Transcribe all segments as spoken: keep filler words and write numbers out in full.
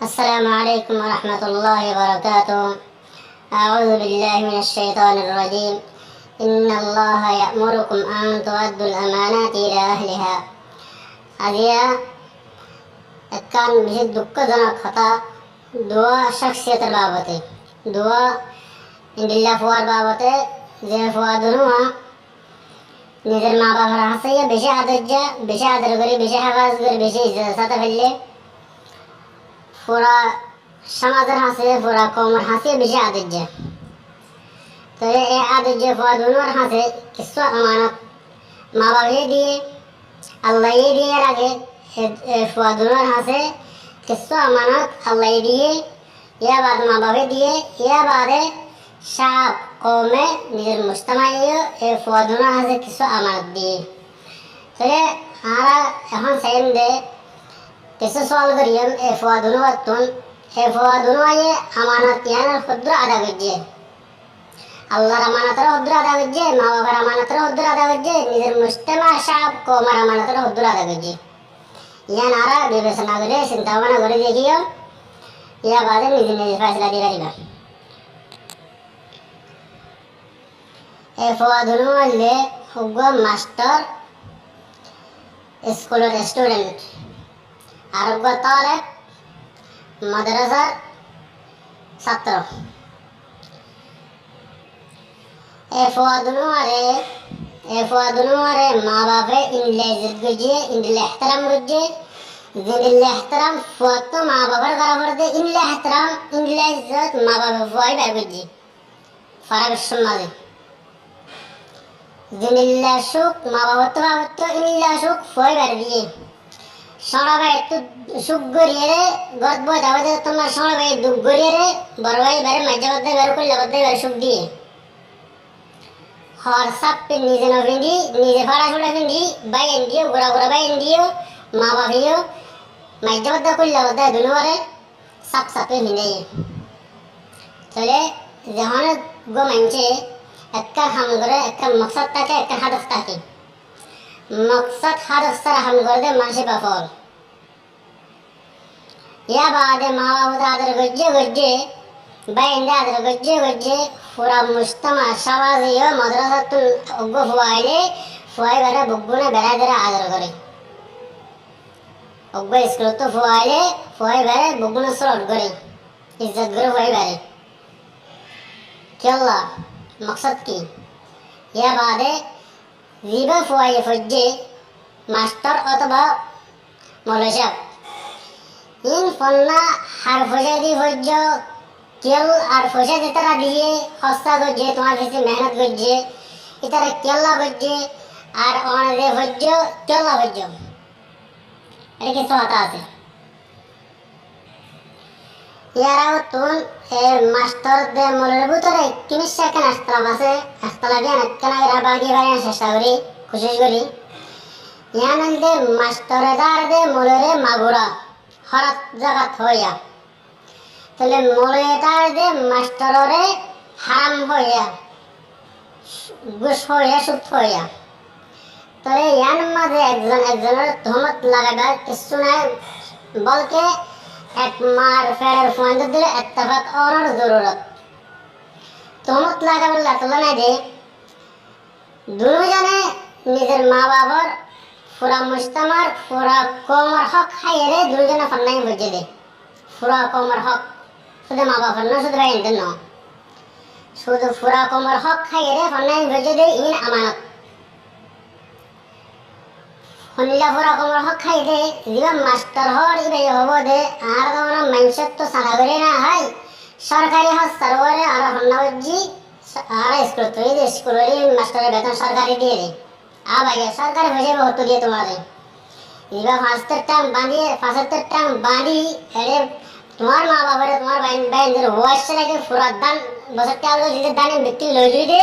السلام عليكم ورحمة الله وبركاته. أعوذ بالله من الشيطان الرجيم. إن الله يأمركم أن تؤدوا الأمانات إلى أهلها. Aijja ekkán bicí dukkójonok hotá, duwá cókciyotor babote, duwá endilla fuar babote, ze fua dunúa nizor mabafor hañsé bicí ador za, bicí ador gorí, bicí hefazot gorí, bicí izzot sáte faillé, fura somazor hañsé, fura koumor hañsé bicí ador za. Tóile e ador za fua dunúar hañsé kissú amanot mabafe diyé, Allaye diyé rage, e, e fua dunúar hañsé kissú amanot Allaye diyé, yar baade mabafe diyé, yar baade cab koume nizor mujtamaye yó e fua dunúar hañsé kissú amanot diyé. Tóile añára ehón saiyum de kissú sual goijjum e fua dunúattún, e fua dunúaye amanot yián hoddúr ada goijjé. Allar amanotoré hoddúr ada goijjé, mabafor amanotoré hoddúr ada goijjé, nizor mujtama, cab koumor amanotoré hoddúr ada goijjé. Yián añára bibecona gorí, sinta bábona gorí dekíyum, yar baade nize nize faisala di faribá. E fua dunúa óilde uggúa mastor, iskulor student, ar uggúa toleb, madrasar sáttro. E fua dunúare, e fua dunúare mabafe endilla izzot goijjé, endilla ehteram goijjé, zendilla ehteram fuattú mabafor gora foré de, endilla ehteram, endilla izzot mabafe fua íbar goijjé. Fura biccór mazé zendilla cúk mabafottú bafottú endilla cúk fua íbare diyé. Cóñço báittú cúk goríyeré, górot boi táke de, tómar cóñço báiye duk goríyeré, boro bái íbare, maijjá bodda íbare, kúilla bodda íbare cúk diyé. Hoor sáf nize no findi, nize fára cúra findi, báiyain diyó, gura gura báiyain diyó, mabafe yó, maijjá bodda, kúilla bodda dunúare sáf sáf findé. Tóile zehón uggúa maincé ekkán ham goré, ekkán moksód táke, ekkán hádof táke. Moksód hádof sára ham goré de maincé bafol. Yar baade mabafe ador goijjé goijjé, báiyain de ador goijjé goijjé, fura mujtama, camaze yó, madrasattún uggúa fua ailé, fua íbare beggúne berai dóri ador goré. Uggúa iskulottú fua ailé, fua íbare beggúne sórót goré, izzot goré fua íbare. Kiyólla? Moksód ki? Yar baade zibá fuaye foijjé, mastor otóba moloi sáb, iín fonná har foicá di foijjó, kiyólla ar foicá di ítara diyé, hóssa goijjé, tuáñr fisé mehénot goijjé, ítara kiyólla goijjé, ar one ze foijjó, kiyólla foijjó. Ede kissú hotá asé. Yar agottún e mastor de molor bútore kiníssa ekkán ektelaf asé, ektelaf yián ekkán ager abar giyé fari cesta gorí, kucíc gorí. Yián óilde mastore dare de molore magura, hórat zagat hoiya. Tóile molore dare de mastorore háram hoiya, gús hoiya, cúd hoiya. Tóile yián mazé ekzon ekzonor tuhumot lagaibar kissú nai, bolke ek mar feçor fuain dóilla ettefak ónor zorurot. Tuhumot lagaibar latolla nai de, dunúzone nizor mabafor, fura mujtamar, fura koumor hók háiyere dunúzone fonná foijjé de. Fura koumor hók, cúde mabafor no, cúde báiyaindor no. Cúde fura koumor hók háiyere fonná foijjé de, iín amanot. Hondilla fura koumor hók háiye de, zibá mastor hoór íbaye hoóbo de, añára to hono maincóttu sala gorí no hái, sórkari hóssar uore añára fonná foijjí, añára iskulot foijjí de, iskulor mastoror betón sórkari diyé de. A báiya, sórkare foicá íba hottú diyé tuáñre? Ibá fañsóttor tang bañdí, fañsóttor tang bañdí, ere tuáñr maa bafore, tuáñr báin, báindore uwaiccá raki fura dan, bosór tiyá loi zilde dan in bikkí loi zoi de,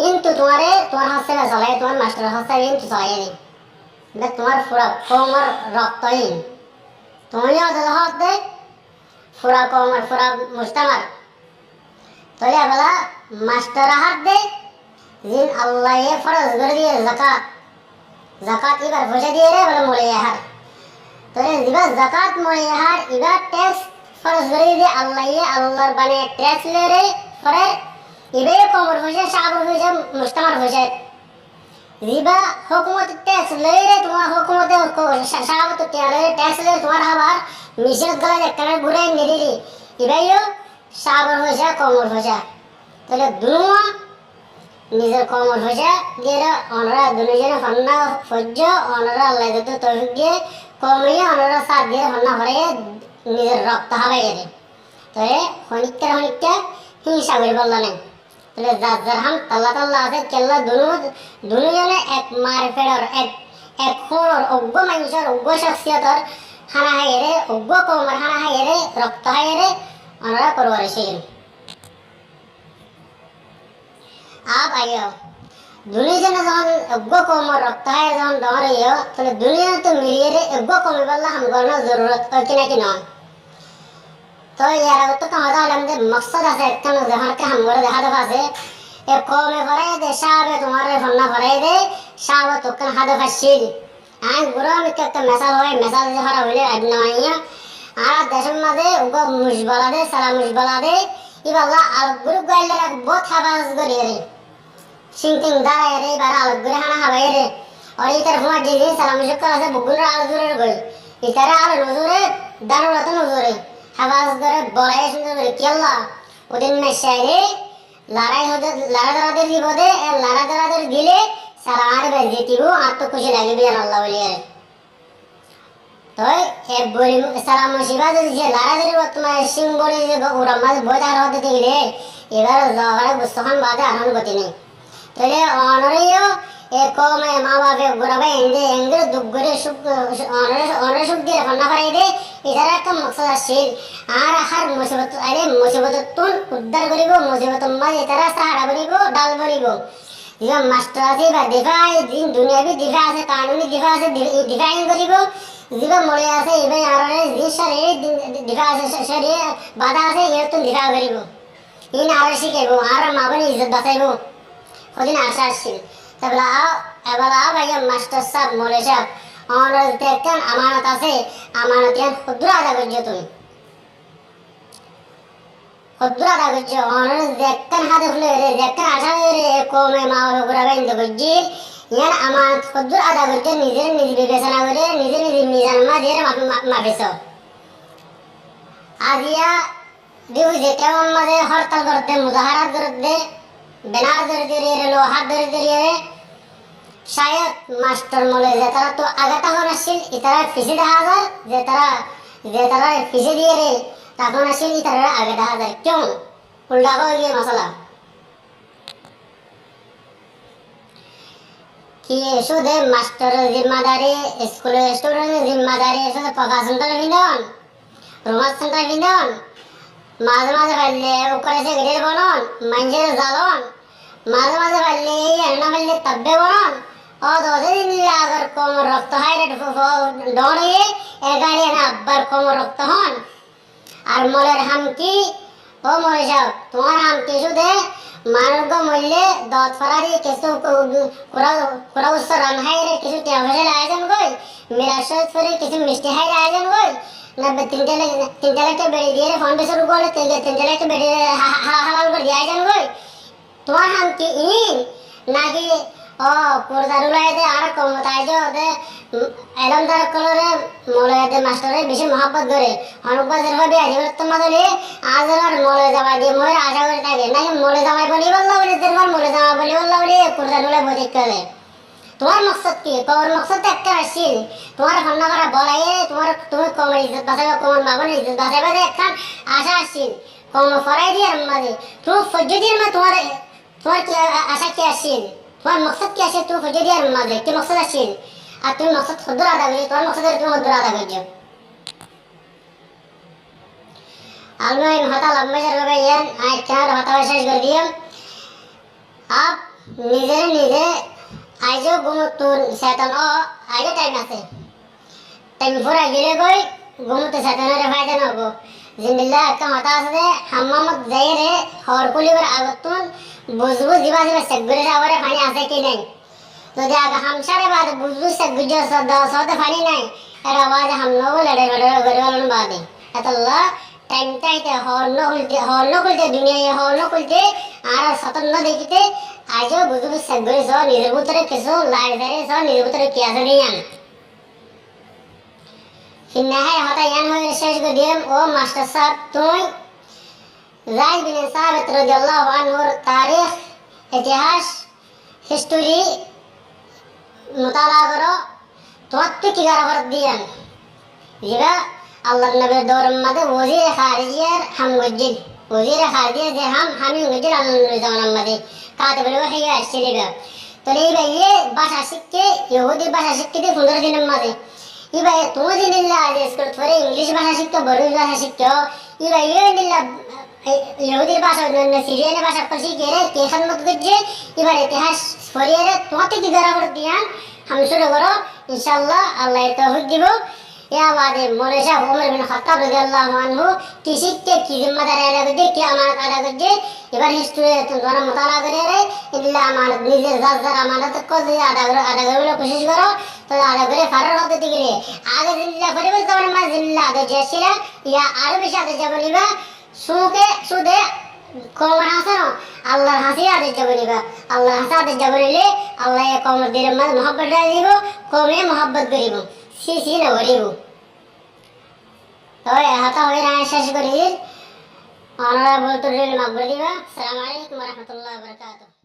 intu tuáñre, tuáñr hóssá solaiye, tuáñr mastoror hóssá intu solaiye de. Ibá tuáñr fura koumor rokto in. Tuñí yó de hoódde, fura koumor, fura mujtamar. Tóile ebela mastor ahár de, zin Allaye foroz gorí diye zakat. Zakat ibar foicá diyeré ebela moloi ahár. Tóile zibá zakat moli hár, ibá teks foroz gorí diyé Allaye, Allar bane teks loiyóre forer, ibáye koumor foicá, cábor foicá, mujtamar foicá. Zibá hókumote teks loiyóre, tuáñr hókumote ko-, cá-, cábottú tiañ loiyóre teks loiyóre tuáñr hábar micinot gólai ekkána gúrai nidile, ibáyó cábor foicá, koumor foicá. Tóile dunúwa nizor koumor foicá diyére onorá dunúzone fonná foijjó, onorá Allaye zedún toufik diyé, koume yó onorá sát diyére fonná foraiyé, nizor rokto hábaiyére. Tóile honikkáre honikká híngsa goríbolla nái. Tóile zar zar ham tolla tolla asé, kiyólla dunú, dunúzone ek mar feçor, ek, ek hóunor, uggúa maincór, uggúa cóksiyotor hána háiyére, uggúa koumor hána háiyére, rokto háiyére, onorá forwaric óiyon. Aá báiyo, dunúzone zehón uggúa koumor rokto háiyére zehón doóñr óiyo, tóile dunúzone tó miliyére uggúa koum óibolla ham goránor zorurot ói ki naki noó? Tói yar agottú tuáñre hotá hoilám de moksód asé ekkán, zehón ekkán ham goré de hádof asé. E koume foraiyé de, cábe tuáñre fonná foraiyé de, cábottú ekkán hádof accíl. Añí gura mikká ekkán mesal hoói, mesal de hára hoilé aib no aiyó. Añára decór mazé uggúa muc bola de, sela muc bola de, íballa alok gorí uggúa aillé bout hefazot goríyeré. Cíng tíng dáraiyeré, íbaré alok gorí hána habaiyeré. Ar ítar fúañti zin sela muc ókkol asé, beggúnore alok gorí goi. Ítaré alok nozoré, dáraiyeré nozoré. Hefazot goré, bolaiyé cúndor gorí. Kiyólla? Udin mecca ailé, larái hode, larái dóradóri dibo de, e larái dóradóri dilé, sela añáre bai zitibó, añáttu kúci lagibó, yián Allah wali are. Toi e boli, sela muc ibá zodi ze larái dóribo, tuáñr cíng boli ze urar mazé boi tákar hode tákile, ibár zobare gussó hán bade ar hono goti nai. Tóile onoré yó e koume, ma bafe, gura bái ende engori duk gorí cúk, onoré, onoré cúk diyóre fonná foraiyé de, ítarar ekkán moksód accíl. Añára hár musibot ailé musibotottún uddár goríbo, musibotor mazé ítarar sahara bonibo, dhál bonibo. Zibá mastor asé, ibá difá, zin duniyabi difá asé, kanuni difá asé, di-, difá ín goríbo. Zibá moulovi asé, ibá añárar zin córiya di-, difá asé, córiya bada asé, iínottún difá goríbo. Iín añáre cíkaibo, añárar ma boinor izzot basaibó. Hodún acá accíl. Te bóle, a, e bóle, a báiya, mastor sáb, moulovi sáb, onoror zedde ekkán amanot asé, amanot ián hoddúr ada goijjó tuñí? Hoddúr ada goijjó? Onoré zekkán hádof loiyóre, zekkán acá loiyóre e koume ma bafe gura bái ende goijjíl, yián amanot hoddúr ada goijjó, nizé nize bibecona gorí, nizé nize mizan mazé diyóre ma-, ma-, mafi só. Aziya dui zetiya mazé hórtal gorédde, muzaharat gorédde, benar dóri dóri ere, louhar dóri dóri ere, cáyod mastor moulovi zetaráttu age tákon accíl, itará fisé dehá zar, zetará, zetará fisé diyére tákon accíl, itará age dehá zar. Kiyólla? Uldha ói giyé mosala. Ki cúde mastoror zimmadari, iskulor studentor zimmadari cúde profesor findon? Rumat santa findon, mazé mazé faillé uggwáre sekretari bonon, maincóre zalon, mazé mazé faillé, ene no faillé tabbe bonon. Ó dóde din lagor koumor rokto háire dhoóñr óiye, e gari ene abbar koumor rokto hon. Ar mouloir ham ki? Ó moulovi sáb, tuáñr ham ki cúde manúic uggwá moille dot fora di kessú ku-, kura, kura ussú ran háire kessú tiañ foicá loi aizon goi, milad córif fori kessú misti háire aizon goi, na be-, tin tala, tin tala ekká beçi diyére fon besor gole, tin, tin tala ekká beçi ha-, ha-, halal gori di aizon goi. Tuáñr ham ki iín? Naki, ó, kurda dulai de, añára koumot aizó de, mm, elómdar ókkolore moulovi de mastore beci muhábbot gore. Honó uggwá zerfua biya dibar tomma dole, añár zerfua moulovi zamai diye, moór acá gori táke. Naki moulovi zamai bonibálla buli, zerfua moulovi zamai bonibálla buli, e kurda dulai boi táke de. Tuáñr moksod ki? Koumor moksod to ekkán accíl. Tuáñre fonná fora bolaiyé, tuáñr, tuñí koumor izzot basaiba, koumor ma boinor izzot basaiba de ekkán acá accíl. Koumot forai diyar mazé, tuñí foijjó diyar mazé tuáñr, tuáñr ki a-, a-, acá ki accíl? Tuáñr moksod ki accíl? Tuñí foijjó diyar mazé ki moksod accíl? Ar tuñí moksod hoddúr ada goijjó, tuáñr moksod tuñí hoddúr ada goijjó? Almuhim, hotá lamba ói zargói bái, yián añí ekkenor hotá céc gorí diyum. Ab, nize nize aijó gúmottún setan ó, aijó thaim asé. Thaim fúrai gilé goi, gúmottún setan óre faida no óibo. Zendilla ekkán hotá asé de, hammamot zaiyóre, hoor kúlibar agottún buzbu zibá zibá sek gorí saibóre faní asé ki nái. Zodi age ham sáre baade buzbu sek goijjó, sodda sodda faní nái, Era baade ham no gorí, ledher bedher gorí felon baade. Etolla thaim táite, hoor no kúlte, hoor no kúlte, duniyai hoor no kúlte, añára sótor no dekíte, aijjó buzí buzí sek gorí só, nizor bútore kessú laif zari só, nizor bútore ki asé de yián. Finna hé hotá yián hoói céc gorí diyum, ó mastor sáb, tuñí Zaid bin Sábit rodiyalláhu anhur tarík, itihác, histori mutala goró, tuáñttú ki gorá foribó de yián. Zibá Allar nobir douror mazé wazire hárijiyar ham goijjíl. Wazire hárijiyar ze ham, ham ín goijjíl Allar nobir zomanar mazé. Katibul wahí accíl íba. Tóile íbaye báca cíkké, yohúdir báca cíkké de fundoro dinor mazé. Íbaye tuñí zendilla aijja iskulot fore Inglic báca cíkko, Bormís báca cíkko, íbaye endilla, e, yohúdir báca, onno onno Siriyani báca ókkol cíkiyóre ki hédmot goijjé, íbar itihác foriyóre tuáñttú ki gorá foribó de yián ham cúru goró, incállah, Allaye toufik dibou. Yar baade Moloi sáb Umar bin Hottab rodiyalláhu anhu ki cíkké, ki zimmadari ada goijjé, ki amanot ada goijjé, ibar histori tuáñra mutala goríyore, endilla amanot nize zar zar amanot ókkol zodi ada goró, ada goríbole kucíc goró, tóile ada gorí farar hoó de gile. Age zendilla foribor zomanar mazé zendilla ada goijjé accíla, yá aró beci ada goijjé boliba, Súke súde koumor hañsé no, Allar hañsé ador zobon ibá. Allar hañsé ador zobon óile Allaye koumor dilor mazé muhábbot dali dibou, koume muhábbot goribou. Sí sí no goribou. Toi e hotá hoói añí céc gorí dir. Onora bul trutí óile maf gorí diba. Assalamu alaikum wa rahmatullahi wa barakatuhu.